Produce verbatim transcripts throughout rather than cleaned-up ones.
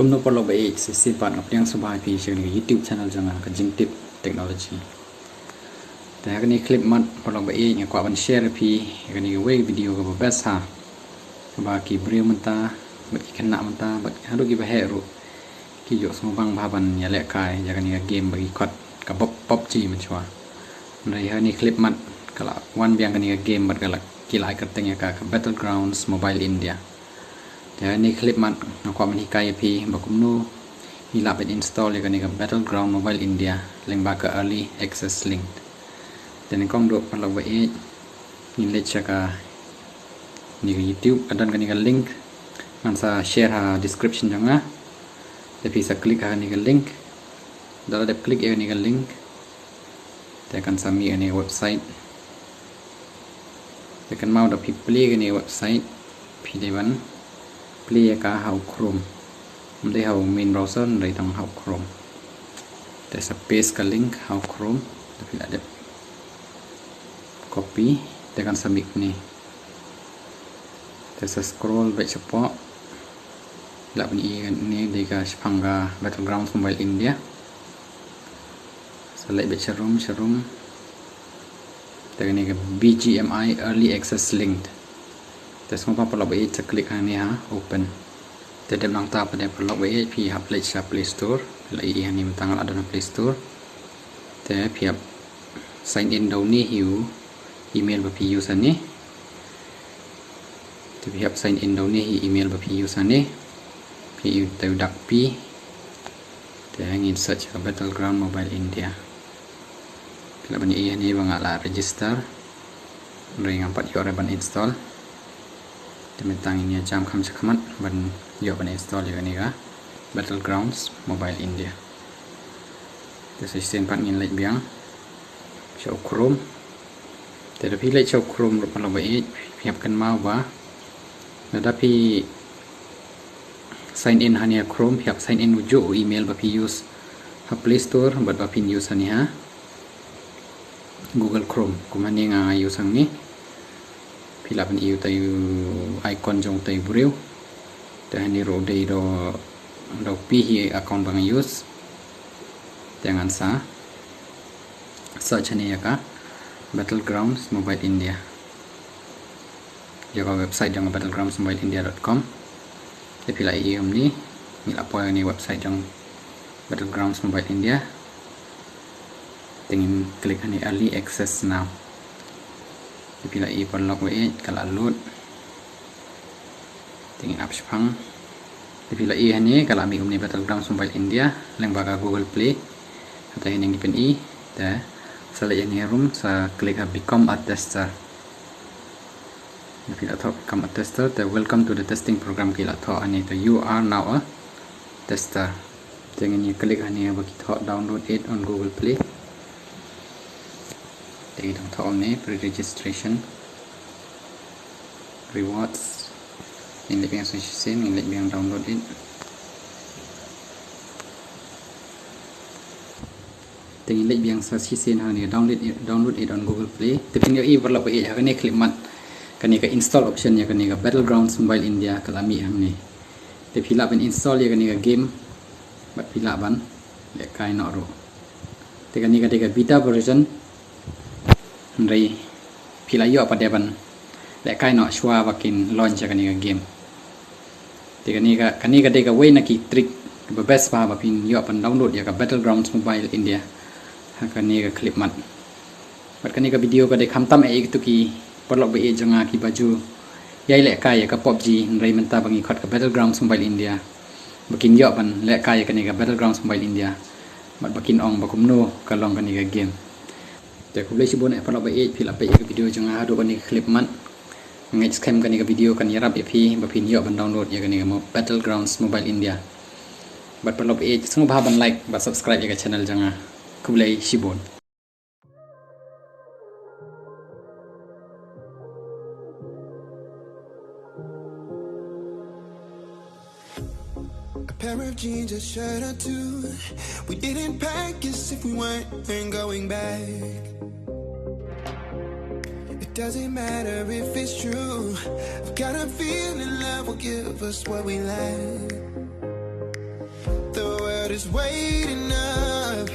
Kumno paralok ba ïeit, sa shisien pat nga pdiang sngewbha ïa phi sha kane ka YouTube channel jong nga, ka Jingtip Technology. Te ha kane ka clip mat paralok ba ïeit nga kwah ban share ïa phi ïa kane kawei ka video kaba best ha, kaba ki briew mynta bad ki khynnah mynta bad haduh kiba heh ruh ki ju sngewbang bha ban ïalehkai ïa kane ka game ba ki khot ka PUBG mynshuwa. Hynrei ha kane ka clip mat ka la wan biang kane ka game bad ka la, ki la ai kyrteng ïa ka ka Battlegrounds Mobile India. Te ha kane ka clip mat nga kwah ban hikai ïa phi ba kumno ngi lah ban install ïa kane ka Battleground Mobile India lyngba ka Early Access Link. Te nyngkong duh paralok ba ïeit, ngin leit sha kane ka YouTube, ka don kane ka link ngan sa share ha description jong nga. Te phi sa click ha kane ka link. Da la dep click ïa kane ka link, te kan sa mih ïa kane ka website. Te kynmaw da phi plie ïa kane ka website phi dei ban plie ïa ka ha u Chrome. Ym dei ha u main browser, hynrei tang ha u Chrome. Te sa paste ka link ha u Chrome, te phi la dep copy, te kan sa mih kumne. Te sa scroll beit shapoh. Lah ban i kane dei ka shaphang ka Battlegrounds Mobile India. Sa leit beit sharum, sharum. Te kane ka B G M I Early Access Link. Te sngewbha paralok ba ïeit sa click hangne ha open. Te dep nangta pat de paralok ba ïeit phi hap leit sha Play Store. Phi la i hangne mynta nga la don ha Play Store. Te phi hap sign in da une hi u email ba phi use hangne. Te phi hap sign in da une hi email ba phi use hangne. Phi i te u dak phi. Te ngin search ka Battleground Mobile India. Phi lah ban i hangne ba nga la register. Hynrei ngam pat ïoh re ban install. Te mynta ngin ïa jam kham shakhmat ban ïoh ban install ïa kane ka Battlegrounds Mobile India. Te sa shisien pat ngin leit biang sha u Chrome. Te da phi leit sha u Chrome ruh paralok ba ïeit phi hap kynmaw ba lada phi sign in hangne ha Chrome phi hap sign in u juh u email ba phi use ha Play Store bad ba phin use hangne ha Google Chrome. Kum hangne nga use hangne. Phi lah ban i utai u icon jong utai u briew. Te hangne ruh dei da u, da u phi hi account ba nga use. Te ngan sa search hangne ïa ka Battlegrounds Mobile India. Ïa ka website jong battlegrounds mobile india dot com. Te phi la i kumne, ngi la poi hangne website jong Battlegrounds Mobile India. Te ngin click hangne Early Access Now. Te phi la i paralok ba ïeit ka la load. Te ngin ap shaphang. Te phi la i hangne ka la mih kumne Battlegrounds Mobile India lyngba ka Google Play. Te hangne ngi pyni. Te sa leit hangne harum sa click ha Become a Tester. Phi la thoh Become a Tester, te Welcome to the testing program ki la thoh hangne, te You are now a tester. Te ngin ïa click hangne ba ki thoh Download it on Google Play. Te ki dang thoh hangne, pre-registration, rewards. Ngin leit biang sa shisien, ngin leit biang Download it. Te ngin leit biang sa shisien hangne, download it, download it on Google Play. Te phin ïohi paralok ba ïeit ha kane ka clip mat kane ka install option ïa kane ka Battlegrounds Mobile India ka la mih hangne. Te phi lah ban install ïa kane ka game bad phi lah ban lehkai noh ruh. Te kane ka dei ka beta version. Hynrei phi la ïoh pat de ban lehkai noh shuwa ba kin launch ïa kane ka game. Te kane ka, kane ka dei kawei na ki trick ba best bha ba phin ïoh ban download ïa ka Battlegrounds Mobile India ha kane ka clip mat. Bad kane ka video ka dei khamtam ïa kito ki paralok ba ïeit jong nga kiba ju ïai lehkai ïa ka PUBG, hynrei mynta ba ngi khot ka Battlegrounds Mobile India ba kin ïoh ban lehkai ïa kane ka Battlegrounds Mobile India. Bad ba kin ong ba kumno ka long kane ka game. Te khublei shibun eh paralok ba ïeit, phi la peit ïa ka video jong nga haduh kane ka clip mat. Nga ngeit skhem kane ka video kan ïarap ïa phi ba phin ïoh ban download ïa kane ka mo-, Battlegrounds Mobile India. Bad paralok ba ïeit, sngewbha ban like bad subscribe ïa ka channel jong nga. Khublei shibun. A pair of jeans, a shirt or two. We didn't pack as if we weren't going back. It doesn't matter if it's true. I've got a feeling love will give us what we lack. Is waiting up.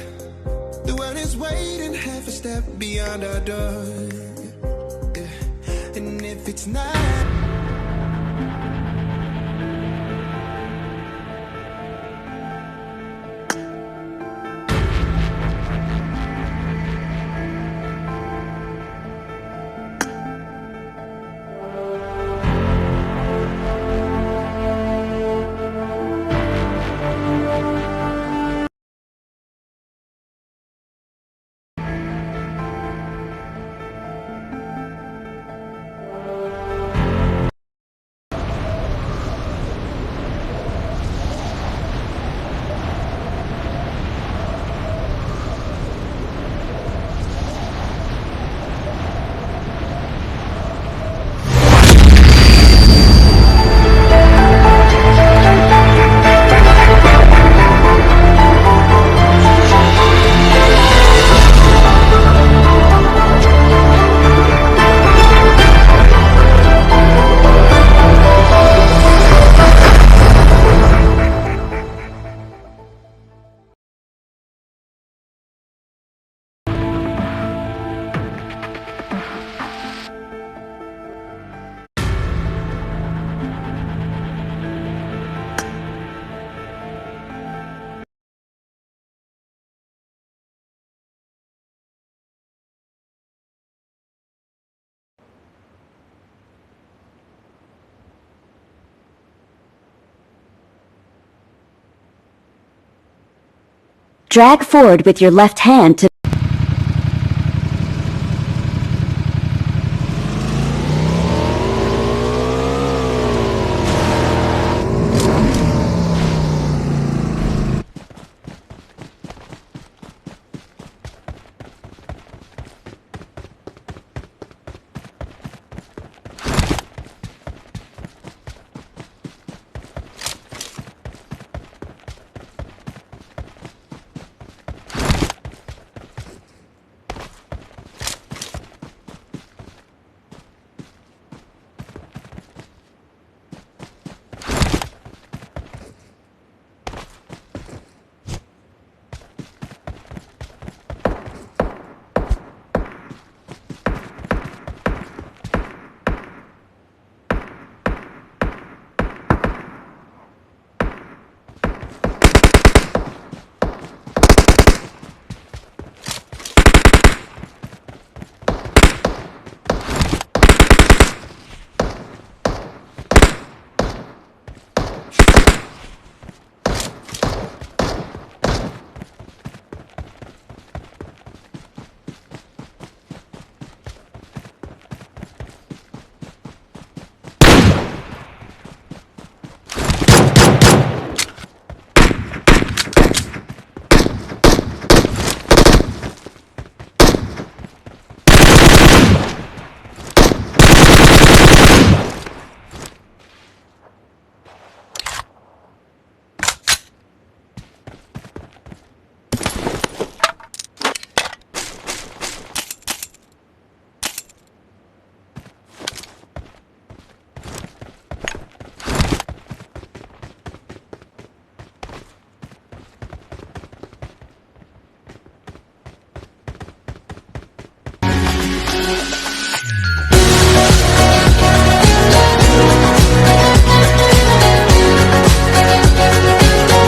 The world is waiting half a step beyond our door. Yeah. And if it's not Drag forward with your left hand to